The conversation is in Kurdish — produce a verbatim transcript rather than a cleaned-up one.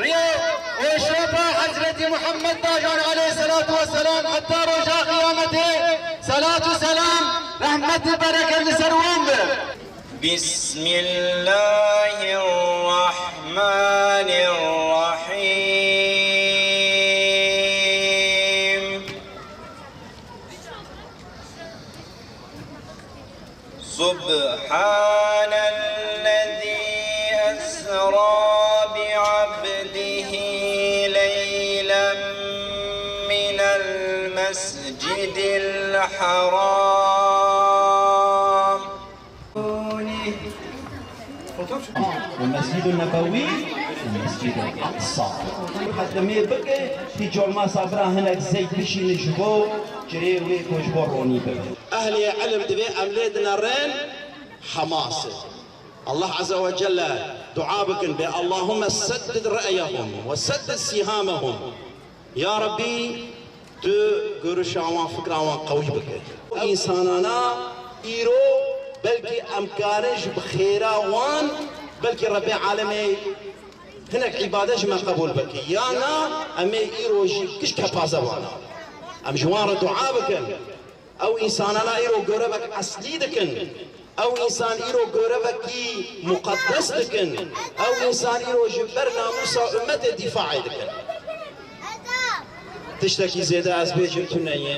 Rêya û şopa Hezretî Muhammed Bajan aleyhisselatu vesselam heta roja qiyametê, selat û selam, rehmet û bereket li ser wan be. بسم الله الرحمن الرحيم. سبحان الذي أسرى بعبده ليلا من المسجد الحرام. Mescid-ul Nebewi, Mescid-ul Aqsa. Xedimê bike, hiç olmazsa bira hinek zeyt bişîne ji bo, cirê wê ku ji bo ronî bibe. Ehlê ilim divê em lê dinerin Hamas. Allah Azze ve Celle dua bikin, bê Allahümme seddid re'yehum ve seddid sihamehum. Ya Rabbî, tu görüşa wan, fikra wan qewî bike. Ew însanana îro belkî em karin ji bi xêra wan, belkî Rebbê alemê hinek îbadet ji me qebûl bike. Ya na, em ê îro jî giş kepaze wana. Em ji wan re dua bikin. Ew însanana îro görevek eslî dikin. Ew însan îro görevekî muqeddes dikin. Ew însan îro ji ber namûsa ummetê dîfaê dikin. Tiştekî zêde ez bêjim tune ye.